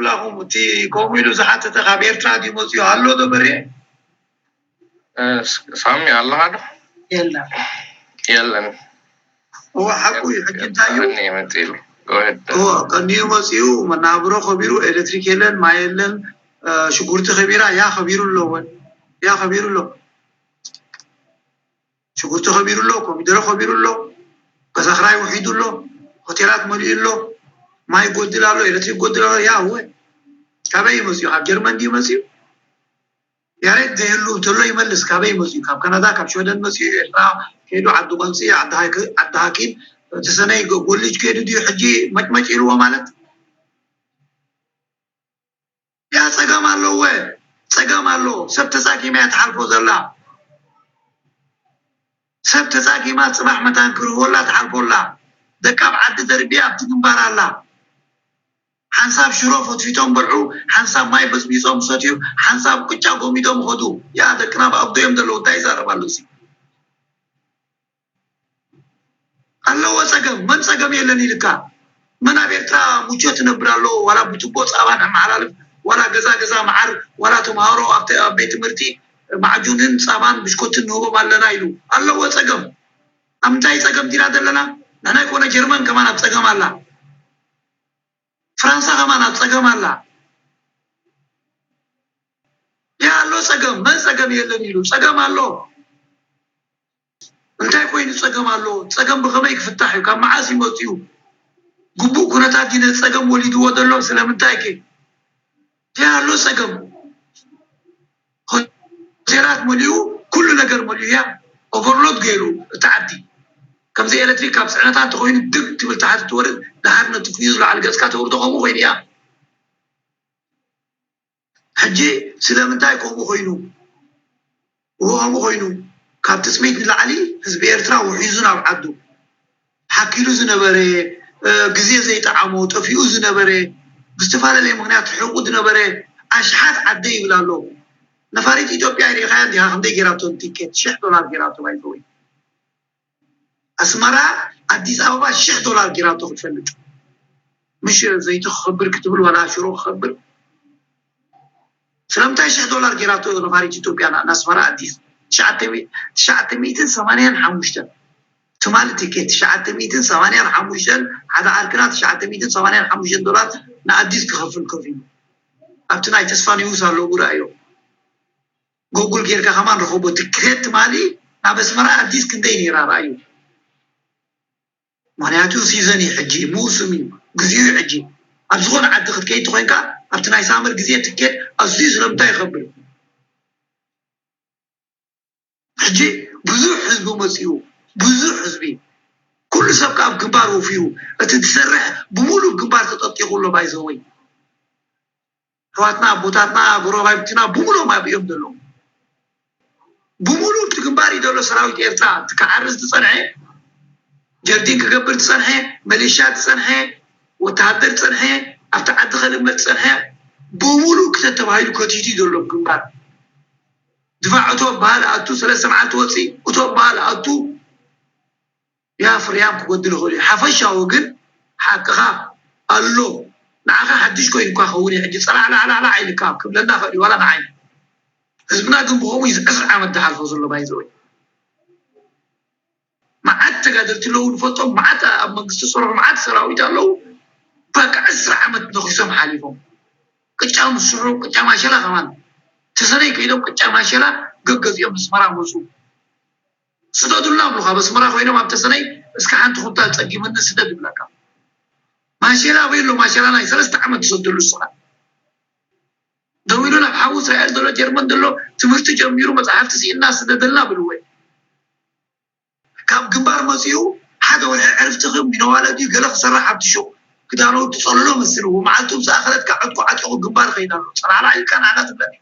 ኩላኹም እቲ ከምኡ ኢሉ ዝሓተተ ካብ ኤርትራ ድዩ መፅኡ ኣሎ ዶ በሬ? ሳሚ ኣለኻ ዶ? የለን። እወ ሓቁ እዩ። ሕጂ እንታይ እዩ? እኔ መጽሉ ጎድ እወ ቀኒዩ መፅኡ፣ መናብሮ ከቢሩ፣ ኤሌክትሪክ የለን፣ ማይ የለን፣ ሽጉርቲ ከቢራ፣ ያ ከቢሩ ኣለወን፣ ያ ከቢሩ ኣሎ። ሽጉርቲ ከቢሩ ኣሎ፣ ኮሚደረ ከቢሩ ኣሎ፣ ገዛ ክራይ ውሒዱ ኣሎ፣ ሆቴላት መሊኡ ኣሎ፣ ማይ ይጎድል ኣሎ፣ ኤሌክትሪክ ይጎድል ኣሎ። ያ እወ ካበይ እዩ መፅኡ? ካብ ጀርመን ድዩ መፅኡ? ያሬድ ዘይህሉ እንተሎ ይመልስ። ካበይ መፅኡ? ካብ ካናዳ፣ ካብ ሽወደን መፅኡ፣ ኤርትራ ከይዱ፣ ዓዲ ቆንፂ፣ ዓዲ ሃኪም፣ እቲ ሰነይ ጎልጅ ከይዱ ድዩ ሕጂ መጭመጭ ኢልዎ ማለት? ያ ፀገም ኣለወ፣ ፀገም ኣሎ። ሰብ ተፃጊማ እያ ትሓልፎ ዘላ። ሰብ ተፃጊማ ፅባሕ መታን ክርህወላ ትሓልፎላ። ደቃ ኣብ ዓዲ ደርቢያ ኣብቲ ግንባር ኣላ። ሓንሳብ ሽሮ ፈትፊቶም በልዑ፣ ሓንሳብ ማይ በፅቢፆም ሰትዩ፣ ሓንሳብ ቅጫ ጎሚዶም ኸዱ። ያ ደቅና ብኣብዶ እዮም ዘለዉ፣ እንታይ ይዛረብ ኣሎ እዚ? ኣለዎ ፀገም፣ መን ፀገም የለን ኢልካ? መን ኣብ ኤርትራ ሙቾ ትነብር ኣሎ? ዋላ ብቱቦ ፃባ ነመሓላልፍ፣ ዋላ ገዛ ገዛ መዓር፣ ዋላ ተምሃሮ ኣብ ቤት ትምህርቲ ማዕጁንን ፃባን ብሽኮትን ንህቦም ኣለና ኢሉ ኣለዎ ፀገም። ኣብ ምንታይ ፀገም ዲና ዘለና? ንሕና ይኮነ ጀርመን ከማን ኣብ ፀገም ኣላ። ፍራንሳ ከማን ኣብ ፀገም ኣላ። ያ ኣሎ ፀገም፣ መን ፀገም የለን ኢሉ? ፀገም ኣሎ። እንታይ ኮይኑ ፀገም ኣሎ? ፀገም ብኸመይ ክፍታሕ እዩ? ካብ መዓስ እዩ መፂኡ? ግቡእ ኩነታት ድዩ ነቲ ፀገም ወሊድዎ ዘሎ? ስለምንታይ ከ? ያ ኣሎ ፀገም። ሆቴላት መሊኡ፣ ኩሉ ነገር መሊኡ እያ። ኦቨርሎድ ገይሩ እቲ ዓዲ። ከምዚ ኤሌክትሪክ ካብ ፅዕነታ እንተኮይኑ ድግ ትብል ታሕቲ ትወርድ፣ ድሓር ነቲ ፍዩዝ ላዕሊ ገፅካ ተውርዶ ከምኡ ኮይኑ እያ። ሕጂ ስለምንታይ ከምኡ ኮይኑ? እዎ ከምኡ ኮይኑ ካብ ትፅቢት ንላዕሊ ህዝቢ ኤርትራ ውሒዙ ናብ ዓዱ ሓኪሉ ዝነበረ፣ ግዜ ዘይጠዓሞ ጠፊኡ ዝነበረ፣ ብዝተፈላለየ ምክንያት ሕቁ ዝነበረ ኣሽሓት ዓደ ይብል ኣሎ። ነፋሪት ኢትዮጵያ ሪኢኻያ እንዲኻ? ክንደይ ጌራቶ ቲኬት? ሽሕ ዶላር ጌራቶ ባይዘወይ። ኣስመራ ኣዲስ ኣበባ ሽሕ ዶላር ጌራቶ ክትፈልጥ። ምሽ ዘይቲ ክኸብር ክትብል ዋላ ሽሮ ክኸብር። ስለምንታይ ሽሕ ዶላር ጌራቶ ነፋሪት ኢትዮጵያ ንኣስመራ ኣዲስ? ትሽዓተ ሚእትን ሰማንያን ሓሙሽተን ትማሊ ቲኬት ትሽዓተ ሚእትን ሰማንያን ሓሙሽተን፣ ሓደ ዓርክና ትሽዓተ ሚእትን ሰማንያን ሓሙሽተን ዶላር ንኣዲስ ክኸፍል ከፊሉ። ኣብቲ ናይ ተስፋ ኒውስ ኣለዉ ርኣዮ። ጎጉል ጌርካ ከማን ረኸቦ። ትኬት ትማሊ ናብ ኣስመራ ኣዲስ ክንደይ ነይራ? ርኣዩ። ምክንያቱ ሲዘን እዩ ሕጂ፣ ሙስም እዩ፣ ግዜኡ እዩ ሕጂ። ኣብ ዝኾነ ዓዲ ክትከይድ ተኮይንካ ኣብቲ ናይ ሳመር ግዜ ትኬት ኣዝዩ ስለምንታይ ይኸብር? ሕጂ ብዙሕ ህዝቢ መፂኡ፣ ብዙሕ ህዝቢ፣ ኩሉ ሰብ ካብ ግንባር ወፊሩ፣ እቲ ዝሰርሕ ብምሉእ ግንባር ተጠጢቑ ኣሎ። ባይዘወይ ኣሕዋትና ኣቦታትና ጎረባብትና ብምሎም ኣብዮም ዘለዉ ብምሉ እቲ ግንባር እዩ ዘሎ። ሰራዊት ኤርትራ እቲ ክዓርስ ዝፀንሐ፣ ጀርዲን ክገብር ዝፀንሐ፣ መሌሻ ዝፀንሐ፣ ወተሃደር ዝፀንሐ፣ ኣብቲ ዓዲ ከልመድ ዝፀንሐ ብምሉ ክተተባሂሉ ከቲቱ እዩ ዘሎ ግንባር። ድፋዕ እቶ በሃል ኣቱ ሰለስተ መዓልቲ ወፂ እቶ በሃል ኣቱ ያ ፍርያም ክጎድል ይኽእል እዩ። ሓፈሻዊ ግን ሓቅኻ ኣሎ። ንዓኻ ሓድሽ ኮይኑ እኳ ኸውን እዩ። ሕጂ ጸላዕላዕላዕላዕ ኢልካ ክብለና ይኽእል እዩ፣ ዋላ ንዓይ። ህዝብና ግን ብኸምኡ እዩ ዕስራ ዓመት ዝሓልፎ ዘሎ ባይዘወይ። መዓት ተጋደልቲ ኣለዉ ንፈልጦም፣ መዓት ኣብ መንግስቲ ዝሰርሑ፣ መዓት ሰራዊት ኣለዉ። በቃ ዕስራ ዓመት ነኺሶም ሓሊፎም። ቅጫ ምስሑ፣ ቅጫ ማሸላ ከማን ተሰነይ ከይዶም ቅጫ ማሸላ ገገዚኦም ኣስመራ መፁ። ስደዱልና ብሉኻ ኣብ ኣስመራ ኮይኖም ኣብ ተሰነይ እስከ ሓንቲ ኩንታል ፀጊምኒ ስደድ ይብለካ። ማሸላ ኣበይ ኣሎ? ማሸላ ናይ ሰለስተ ዓመት ትሰደሉ እስኻ። ደዊሉ ናብ ሓዉ እስራኤል ዘሎ ጀርመን ዘሎ ትምህርቲ ጀሚሩ መፅሓፍቲ ስኢንና ስደደልና ብልወ። ካብ ግንባር መፂኡ ሓደ ወርሒ ዕርፍቲ ክም ሚነዋለ ድዩ ገለ ክሰርሕ ኣብቲ ሹቕ ክዳኑ ትፀልሎ መስልዎ። መዓልቱ ምስ ኣኸለትካ ዕጥቁ ዓጢቑ ግንባር ይኸይድ ኣሎ። ፀላዕላዕ ኢልካ ንዓና ትብለኒ።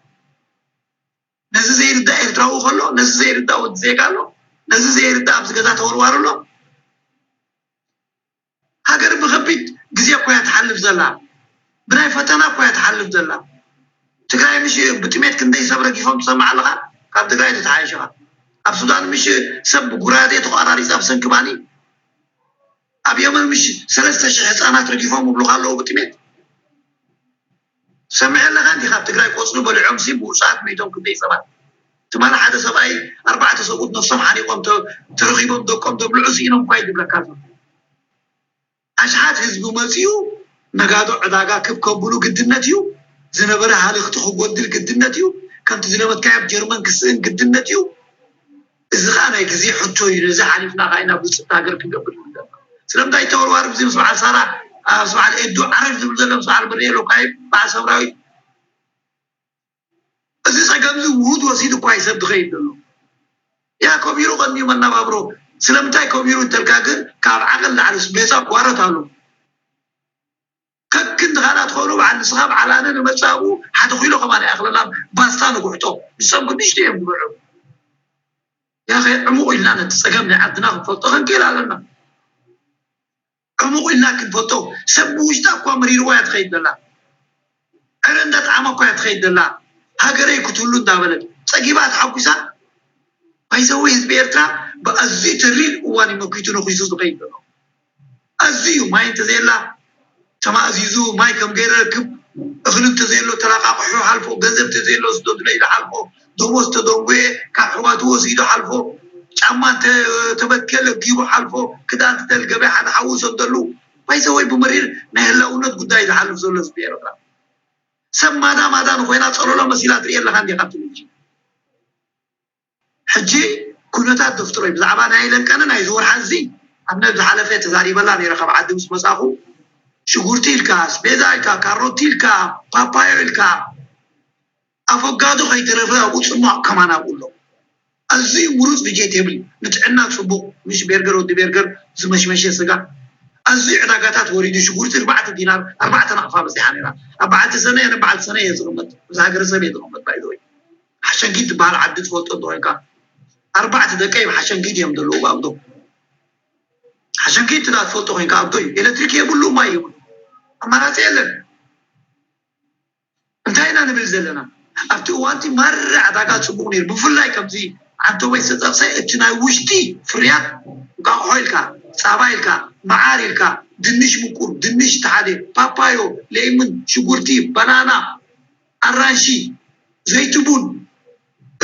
ነዚ ዘይርዳእ ኤርትራዊ ከሎ፣ ነዚ ዘይርዳእ ወዲ ዜጋ ኣሎ፣ ነዚ ዘይርዳእ ኣብዚ ገዛ ተወርዋሪ ኣሎ። ሃገር ብኸቢድ ግዜ እኮ እያ ትሓልፍ ዘላ፣ ብናይ ፈተና እኮ እያ ትሓልፍ ዘላ። ትግራይ ምሽ ብጥሜት ክንደይ ሰብ ረጊፎም ትሰምዕ ኣለኻ? ካብ ትግራይ ተተሓይሽኻ ኣብ ሱዳን ምሽ ሰብ ብጉራዴ ተቋራሪፅ ኣብ ሰንክባኒ ኣብ የመን ምሽ ሰለስተ ሽሕ ህፃናት ረጊፎም ይብሉኻ ኣለዉ ብጥሜት። ሰምዐ ኣለኻ እንዲ ካብ ትግራይ ቆፅሉ በሊዖም ሲ ብውፅኣት መይቶም ክንደይ ሰባት ትማሊ ሓደ ሰብኣይ ኣርባዕተ ሰብኡት ነፍሶም ሓኒቆም ተረኺቦም ደቆም ዘብልዑ ስኢኖም እኳ እዩ ዝብለካ ዘሎ። ኣሽሓት ህዝቢ መፂኡ ነጋዶ ዕዳጋ ክብ ከብሉ ግድነት እዩ። ዝነበረ ሃልኽቲ ክጎድል ግድነት እዩ። ከምቲ ዝለመድካዮ ኣብ ጀርመን ክስእን ግድነት እዩ። እዚ ከዓ ናይ ግዜ ሕቶ እዩ። ነዚ ሓሊፍና ከዓ ኢና ብፅት ሃገር ክንገብር ይብለና። ስለምንታይ ተወርዋር ብዚ ምስ በዓል ሳራ ምስ በዓል ኤዱ ዓረር ዝብል ዘሎ ምስ በዓል ብርኤ ሎካይ በዓል ሰምራዊት እዚ ጸገም እዚ ውሁድ ወሲድ እኳ ይሰብ ዝኸይድ ዘሎ ያ ከቢሩ ቀንዩ መናባብሮ ስለምንታይ ከቢሩ እንተልካ ግን ካብ ዓቕል ላዕሊ ስቤዛ ጓረት ኣሎ ከክንዲ ካልኣ ትኾኑ በዓል ንስኻ በዓል ኣነ ንመጻእኡ ሓደ ኪሎ ከማን ይኣኽለና ባስታ ንጉሕጦ ንሶም ግን ንሽቶ እዮም ዝብልዑ ያኸ ዕሙቕ ኢልና ነቲ ጸገም ናይ ዓድና ክንፈልጦ ክንክእል ኣለና ዕሙቕ ኢልና ክንፈቶ ሰብ ብውሽጣ እኳ መሪርዋ እያ ትኸይድ ዘላ ዕረ እንዳጥዓማ እኳ እያ ትኸይድ ዘላ ሃገረይ ክትህሉ እንዳበለት ጸጊባ ተሓጒሳ ባይዘወይ ህዝቢ ኤርትራ ብኣዝዩ ተሪር እዋን እዩ መኪቱ ነኺሱ ዝኸይድ ዘሎ ኣዝዩ ማይ እንተዘየላ ተማእዚዙ ማይ ከም ገይረ ረክብ እኽሊ እንተዘየሎ ተላቃቅሑ ሓልፎ ገንዘብ እንተዘየሎ ስደዱለ ኢለ ሓልፎ ደሞዝ ተደንጉየ ካብ ኣሕዋቱ ወሲዱ ሓልፎ ጫማ እንተበትከ ለጊቡ ሓልፎ ክዳን እንተልገበ ሓደ ሓዉ ሰደሉ ባይዘወይ ብመሪር ናይ ህላውነት ጉዳይ ዝሓልፍ ዘሎ ህዝቢ ኤርትራ ሰብ ማዳ ማዳ ንኮይና ፀሎሎ መሲላ ትርኢ ኣለካ እንዲካ ትብል ሕጂ ኩነታት ተፍጥሮ እዩ ብዛዕባ ናይ ለንቀነ ናይዚ ወርሓ እዚ ኣብ ነብ ዝሓለፈ ተዛሪበላ ነይረ ካብ ዓዲ ምስ መፃኹ ሽጉርቲ ኢልካ ስቤዛ ኢልካ ካሮቲ ኢልካ ፓፓዮ ኢልካ ኣፎጋዶ ከይተረፈ ኣብኡ ፅሟቅ ከማን ኣብኡ ኣሎ ኣዝዩ ምሩፅ ቪጀት የብል ንጥዕና ፅቡቅ ምሽ ቤርገር ወዲ ቤርገር ዝመሽመሸ ስጋ ኣዝዩ ዕዳጋታት ወሪዱ ሽጉርቲ ኣርባዕተ ዲናር ኣርባዕተ ናቕፋ በፂሓ ነይራ ኣብ በዓልቲ ሰነ እየ በዓልቲ ሰነ እየ ዝቕመጥ ምስ ሃገረሰብ እየ ዝቕመጥ ባይዘወይ ሓሸንኪት ትበሃል ዓዲ ትፈልጦ እንተኮይንካ ኣርባዕተ ደቀይ ሓሸንኪት እዮም ዘለዉ ኣብዶ ሓሸንኪት ትዳ ትፈልጦ ኮይንካ ኣብዶ እዩ ኤሌክትሪክ የብሉ ማይ ይብሉ ኣማራፂ የለን እንታይ ኢና ንብል ዘለና ኣብቲ እዋንቲ ማራ ዕዳጋ ፅቡቅ ነይሩ ብፍላይ ከምዚ ዓንተቦይ ዝተጠቅሰ እቲ ናይ ውሽጢ ፍርያት እንቃቁሖ ኢልካ ፃባ ኢልካ መዓር ኢልካ ድንሽ ምቁር ድንሽ ተሓደ ፓፓዮ ለይምን ሽጉርቲ ባናና ኣራንሺ፣ ዘይቲ ቡን፣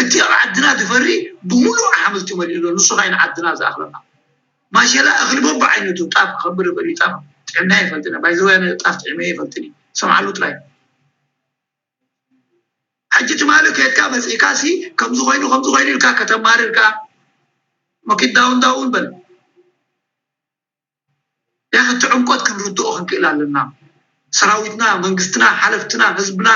እቲ ኣብ ዓድና ዝፈሪ ብምሉእ ኣሕምልቲ መሊኡ ኣሎ። ንሱ ኸዓ ንዓድና ዝኣኽለና። ማሸላ እኽሊ በብዓይነቱ ጣፍ ክኸብር ይኽእል እዩ። ጣፍ ጥዕምና ኣይፈልጥን። ባይዘወይ ኣነ ጣፍ ጥዒመ ኣይፈልጥን እዩ። ሰምዓሉ ጥራይ። ሕጂ ትማሊ ከድካ መጺእካ ሲ ከምዚ ኮይኑ ከምዚ ኮይኑ ኢልካ ከተማርር ከኣ መኪት ዳውን ዳውን በል። ያኸ እቲ ዕምቆት ክንርድኦ ክንክእል ኣለና። ሰራዊትና፣ መንግስትና፣ ሓለፍትና፣ ህዝብና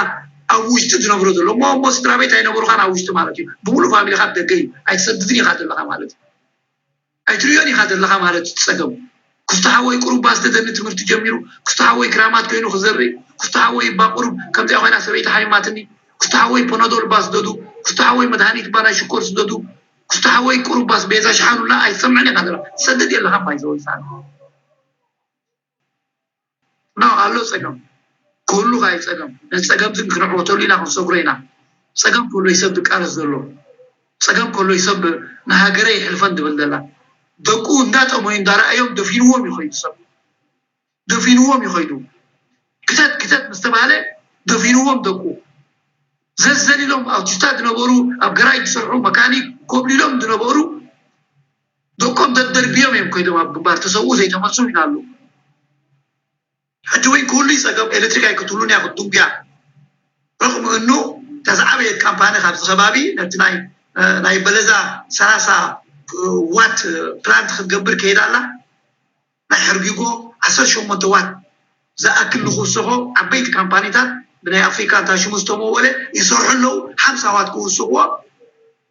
ኣብ ውሽጢ ዝነብሮ ዘሎ እሞ እሞ ስድራ ቤት ኣይነበሩኻን ኣብ ውሽጢ ማለት እዩ። ብምሉእ ፋሚሊኻ ኣብ ደገ እዩ። ኣይትሰድድን ኢኻ ዘለኻ ማለት እዩ። ኣይትሪዮን ኢኻ ዘለኻ ማለት እዩ። እቲ ጸገም ክስቲ ሓወይ ቁሩብ ባስ ደደኒ ትምህርቲ ጀሚሩ ክስቲ ሓወይ ክራማት ኮይኑ ክዘርኢ ክስቲ ሓወይ እባ ቁሩብ ከምዚኣ ኮይና ሰበይቲ ሓሚማትኒ ክስቲ ሓወይ ፖነዶል እባ ስደዱ ክስቲ ሓወይ መድሃኒት እባ ናይ ሽኮር ስደዱ ክስቲ ሓወይ ቁሩብ ባስ ቤዛ ሽሓኑላ ኣይትሰምዕን ኢኻ ዘለኻ ትሰድድ የለኻን ባይዘወይ ሳሚ ኖ ኣሎ ጸገም ክህሉ ከኣ እዩ ጸገም ነዚ ጸገም ግን ክንዕወተሉ ኢና ክንሰግሮ ኢና ጸገም ከሎ ይሰብ ዝቃለስ ዘሎ ጸገም ከሎ ይሰብ ንሃገረ ይሕልፈን ዝብል ዘላ ደቁ እንዳጠመዩ እንዳረኣዮም ደፊንዎም ይኸይዱ ሰብ ደፊንዎም ይኸይዱ ክተት ክተት ምስ ተባሃለ ደፊንዎም ደቁ ዘዘሊሎም ኣውቲስታ ዝነበሩ ኣብ ገራይ ዝሰርሑ መካኒክ ኮብሊሎም ዝነበሩ ደቆም ተደርብዮም እዮም ኮይዶም ኣብ ግንባር ተሰዉ ዘይተመልሱ ይላሉ ሕጂ ወይ ኩሉ ጸገም ኤሌክትሪክ ኣይክትብሉን እያ ክትድንጉያ ረቕሚ እኑ ተዝዓበየት ካምፓኒ ካብዚ ከባቢ ነቲ ናይ ናይ በለዛ ሰላሳ ዋት ፕላንት ክትገብር ከይዳ ኣላ ናይ ሕርጊጎ ዓሰርተ ሸሞንተ ዋት ዝኣክል ንክውስኾ ዓበይቲ ካምፓኒታት ብናይ ኣፍሪካ እንታ ሽሙ ዝተመወለ ይሰርሑ ኣለዉ ሓምሳ ዋት ክውስኽዎ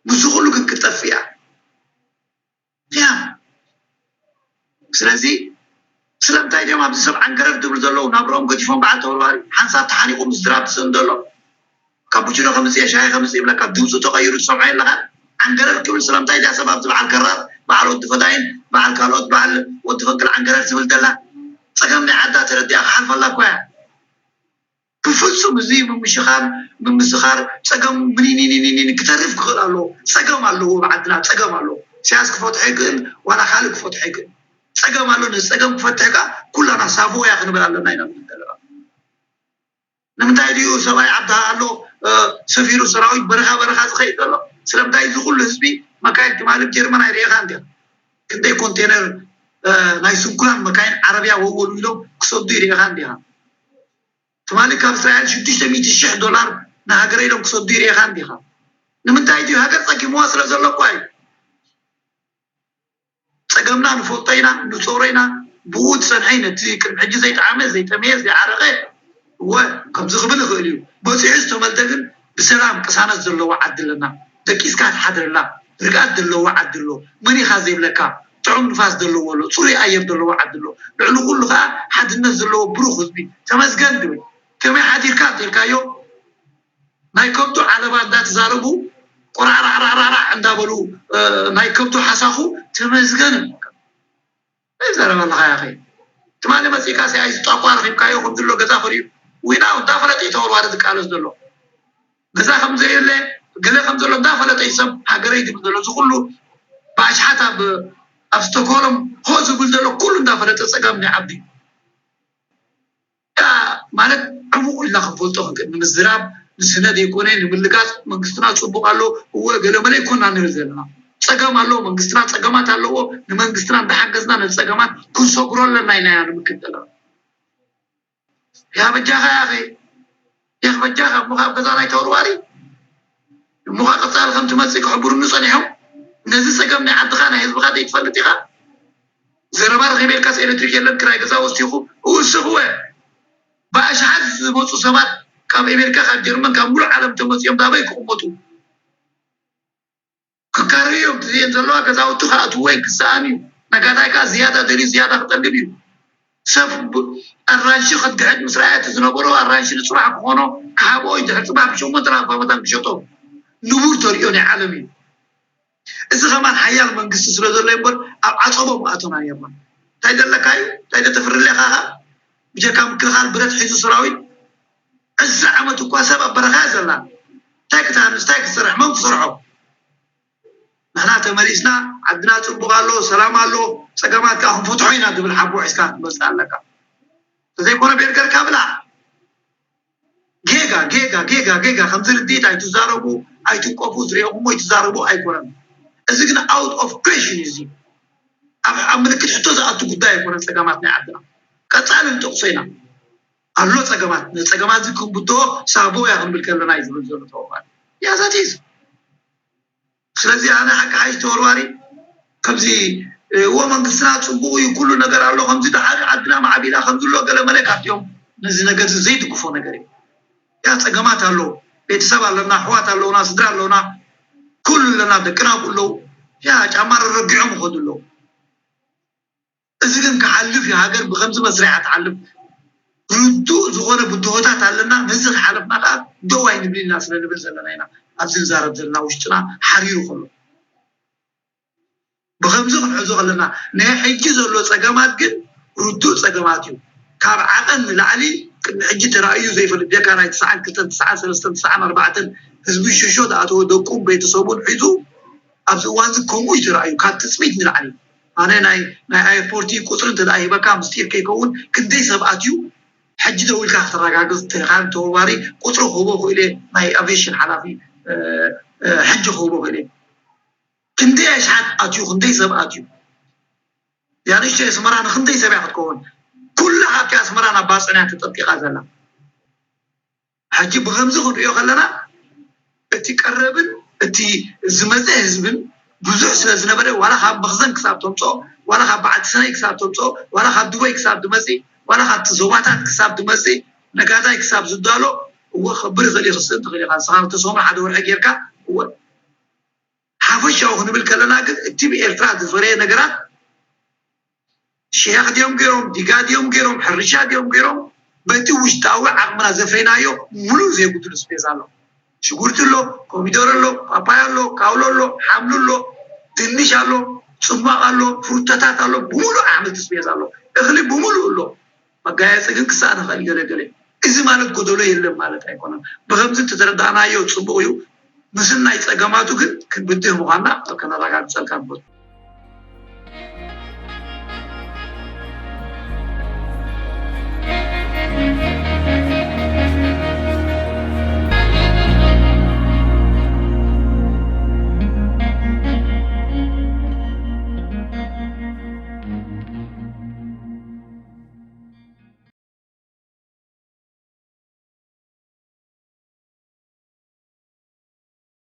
ምስዚ ኩሉ ግን ክጠፍእ እያ እያ ስለዚ ስለምንታይ ድዮም ኣብዚ ሰብ ዓንገረር ዝብሉ ዘለዉ ናብርኦም ገዲፎም በዓል ተወርዋሪ ሓንሳብ ተሓኒቑ ምስ ዝራብ ዝሰን ዘሎ ካቡችኖ ከምፅእ ሻሂ ከምፅእ ይብለካ ድምፁ ተቐይሩ ትሰምዖ የለኻን ዓንገረር ክብል ስለምንታይ ድያ ሰብ ኣብዚ በዓል ከራር በዓል ወዲ ፈዳይን በዓል ካልኦት በዓል ወዲ ፈንቅል ዓንገረር ትብል ዘላ ፀገም ናይ ዓዳ ተረዲኣ ክሓልፈላ እኳ እያ ብፍፁም እዚ ምምሽኻር ምምስኻር ፀገም ምኒኒኒኒኒ ክተርፍ ክኽእል ኣለዎ ፀገም ኣለዎ ብዓድና ፀገም ኣለዎ ሲያስ ክፈትሖ ይክእል ዋላ ካልእ ክፈትሖ ይክእል ፀገም ኣሎ ነዚ ፀገም ክፈትሕ ከዓ ኩላና ሳፎ እያ ክንብል ኣለና ኢና ንብል ዘለና ንምንታይ ድዩ ሰብኣይ ዓዲ ኣሎ ሰፊሩ ሰራዊት በረኻ በረኻ ዝኸይድ ዘሎ? ስለምንታይ እዚ ኩሉ ህዝቢ መካይን ትማሊ ጀርመን ኣይርኤኻን ዲኻ? ክንደይ ኮንቴነር ናይ ስንኩላን መካይን ዓረብያ ወወሉ ኢሎም ክሰዱ ይርኤኻን ዲኻ? ትማሊ ካብ እስራኤል ሽዱሽተ ሚእቲ ሽሕ ዶላር ንሃገረ ኢሎም ክሰዱ ይርኤኻን ዲኻ? ንምንታይ ድዩ ሃገር ጸጊምዋ ስለ ዘሎ እኳ እዩ። ጸገምና ንፈልጦ ኢና፣ ንጾሮ ኢና፣ ብኡ ትጸንሐ እዩ። ነቲ ቅድሚ ሕጂ ዘይጠዓመ፣ ዘይጠመየ፣ ዘይዓረቐ፣ እወ፣ ከምዚ ክብል ይኽእል እዩ። በጺሑ ዝተመልተ ግን ብሰላም ቅሳነት ዘለዎ ዓዲ ኣለና። ደቂስካ ትሓድረላ፣ ርግኣት ዘለዎ ዓዲ ኣሎ። መን ኢኻ ዘይብለካ፣ ጥዑም ንፋስ ዘለዎ ኣሎ፣ ጽሩይ ኣየር ዘለዎ ዓዲ ኣሎ። ልዕሊ ኩሉ ከኣ ሓድነት ዘለዎ ብሩኽ ህዝቢ። ተመስገን ድብል። ከመይ ሓዲርካ እንተልካዮ፣ ናይ ከብቱ ዓለባ እንዳተዛረቡ ቆራዕራዕራዕራዕ እንዳበሉ ናይ ከብቱ ሓሳኹ ተመስገን። እንታይ ዘረባ ኣለኻ ያኸ? ትማሊ መፂእካ ሲ ኣይዝጣቋ ረኺብካዮ ከም ዝሎ ገዛ ፈሪዩ ዊና እንዳፈለጠ እዩ ተወርዋሪ ዝቃለስ ዘሎ። ገዛ ከም ዘየለ ገለ ከም ዘሎ እንዳፈለጠ እዩ ሰብ ሃገረይ ዝብል ዘሎ። እዚ ኩሉ ብኣሽሓት ኣብ ኣብ ስቶክሆልም ሆ ዝብል ዘሎ ኩሉ እንዳፈለጠ ፀገም ናይ ዓዲ ማለት ዕሙቕ ኢልና ክንፈልጦ ክንክእል ንምዝራብ ንስነ ዘይኮነ ንምልጋፅ መንግስትና ፅቡቕ ኣሎ እወ ገለመለ ይኮና ንብል ዘለና ፀገም ኣሎ መንግስትና ፀገማት ኣለዎ ንመንግስትና እንዳሓገዝና ነፀገማት ክንሰግሮ ኣለና ኢና ያ ንምክል ዘለና ያ በጃኻ ያኸ የኽ በጃኻ እሞ ካብ ገዛ ናይ ተወርዋሪ እሞ ኸ ቀፃሊ ከም ትመፅእ ክሕብሩኒ ፀኒሖም ነዚ ፀገም ናይ ዓድኻ ናይ ህዝብኻ ዘይትፈልጥ ኢኻ ዘረባ ረኺበ ኢልካስ ኤሌክትሪክ የለን ክራይ ገዛ ወሲኹ እውስኽወ ብኣሽሓት ዝመፁ ሰባት ካብ ኣሜሪካ ካብ ጀርመን ካብ ሙሉእ ዓለም ተመፅኦም ዳበይ ክቕመጡ ክካረዩ እዮም ትዝየን ዘለዋ ገዛውቲ ክኣትዎ እዩ ክሰኣን እዩ ነጋዳይ ከዓ ዝያዳ ደልዩ ዝያዳ ክጠልብ እዩ ሰብ ኣራንሺ ክትግሕጥ ምስ ረኣየ እቲ ዝነበሮ ኣራንሺ ንፅባሕ ክኾኖ ክሃብኦ እዩ ድሕሪ ፅባሕ ብሸሞንተ ኣርባ መታን ክሸጦ ንቡር ተሪኦ ናይ ዓለም እዩ እዚ ከማን ሓያል መንግስቲ ስለ ዘሎ እምበር ኣብ ዓፀቦ ምኣተና ነርና እንታይ ዘለካ እዩ እንታይ ዘተፍርለካ ከ ብጀካ ምክልኻል ብረት ሒዙ ሰራዊት ዕስራ ዓመት እኳ ሰብ ኣብ በረኻ እያ ዘላ እንታይ ክትሃንስ እንታይ ክትሰርሕ መን ክሰርሖ ንሕና ተመሊስና ዓድና ፅቡቕ ኣሎ ሰላም ኣሎ ፀገማት ከዓ ክንፈትሖ ኢና ዝብል ሓቦ ሒዝካ ክትመፅእ ኣለካ ተዘይኮነ ቤርገርካ ብላ ጌጋ ጌጋ ጌጋ ጌጋ ከምዚ ርድኢት ኣይትዛረቡ ኣይትንቀፉ ዝሪኦኹሞ ኣይትዛረቡ ኣይኮነን እዚ ግን out of question እዩ እዚ ኣብ ኣብ ምልክት ሕቶ ዝኣቱ ጉዳይ ኣይኮነን ፀገማት ናይ ዓድና ቀፃሊ ንጠቕሶ ኢና ኣሎ ፀገማት ነፀገማት እዚ ክንብድሆ ሳቦያ ክንብል ከለና እዩ ዝብል ዘሎ ተወፋል ያዛቲዝ ስለዚ ኣነ ሓቂ ሓይሽ ተወርዋሪ ከምዚ እዎ መንግስትና ፅቡቅ እዩ ኩሉ ነገር ኣሎ ከምዚ ደሓሪ ዓድና ማዕቢላ ከምዚ ኣሎ ገለ መለ ካብቲኦም ነዚ ነገር እዚ ዘይድግፎ ነገር እዩ ያ ፀገማት ኣሎ ቤተሰብ ኣለና ኣሕዋት ኣለውና ስድራ ኣለውና ኩሉ ኣለና ደቅና ኣለዉ ያ ጫማ ረረጊዖም ይኸዱ ኣለዉ እዚ ግን ክሓልፍ እዩ ሃገር ብከምዚ መስርሕ እያ ትሓልፍ ርዱእ ዝኾነ ብድሆታት ኣለና ነዚ ክሓለፍና ከዓ ደው ኣይንብል ኢና ስለ ንብል ዘለና ኢና ኣብዚ ንዛረብ ዘለና ውሽጥና ሓሪሩ ከሎ ብከምዚ ክንሕዞ ከለና ናይ ሕጂ ዘሎ ፀገማት ግን ርዱእ ፀገማት እዩ ካብ ዓቐን ንላዕሊ ቅድሚ ሕጂ ተራእዩ ዘይፈልጥ ጀካ ናይ ትስዓን ክልተን ትስዓን ሰለስተን ትስዓን ኣርባዕተን ህዝቢ ሽሾ ዝኣተወ ደቁን ቤተሰቡን ሒዙ ኣብዚ እዋን እዚ ከምኡ እዩ ተራእዩ ካብ ትፅቢት ንላዕሊ ኣነ ናይ ናይ ኣየርፖርቲ ቁፅሪ እንተ ሂበካ ምስጢር ከይከውን ክንደይ ሰብ ኣትዩ ሕጂ ደው ኢልካ ከተረጋግፅ ተኻን ተወባሪ ቁፅሪ ክህቦ ክእለ ናይ ኣቪሽን ሓላፊ ሕጂ ክህቦ ክእለ ክንደይ ኣሽሓት ኣትዩ ክንደይ ሰብ ኣትዩ ያንሽተይ ኣስመራ ንክንደይ ሰብ እያ ክትከውን ኩላ ካብቲ ኣስመራ ናብ ባፅዕና ተጠቂቓ ዘላ ሕጂ ብከምዚ ክንሪኦ ከለና እቲ ቀረብን እቲ ዝመፀ ህዝብን ብዙሕ ስለ ዝነበረ ዋላ ካብ መኽዘን ክሳብ ተምፅኦ ዋላ ካብ በዓልቲ ሰነይ ክሳብ ተምፅኦ ዋላ ካብ ዱበይ ክሳብ ድመፂ ዋላ ካብቲ ዞባታት ክሳብ ድመፂ ነጋዳይ ክሳብ ዝዳሎ እወ ከብር ይኽእል እዩ ክስእን ትኽእል ኢኻ ንስኻ ክልተ ሰሙን ሓደ ወርሒ ጌርካ እወ ሓፈሻዊ ክንብል ከለና ግን እቲ ብኤርትራ ዝፈረየ ነገራት ሽያኽ ድዮም ገይሮም፣ ዲጋ ድዮም ገይሮም፣ ሕርሻ ድዮም ገይሮም፣ በቲ ውሽጣዊ ዓቕምና ዘፍረይናዮ ሙሉእ ዘይጉድል ስፔስ ኣሎ። ሽጉርቲ ኣሎ፣ ኮሚደረ ኣሎ፣ ፓፓያ ኣሎ፣ ካውሎ ኣሎ፣ ሓምሊ ኣሎ፣ ድንሽ ኣሎ፣ ፅሟቕ ኣሎ፣ ፍሩታታት ኣሎ፣ ብሙሉእ ኣሕምልቲ ስፔስ ኣሎ። እኽሊ ብሙሉእ ኣሎ። መጋየፂ ግን ክሳእ ንኽእል ገለ ገለ። እዚ ማለት ጎደሎ የለን ማለት ኣይኮነን። ብኸምዚ እንተተረዳእናዮ ፅቡቕ እዩ። ምስናይ ፀገማቱ ግን ክንብድህ ምዃንና ከነረጋግፀልካ ንፈቱ።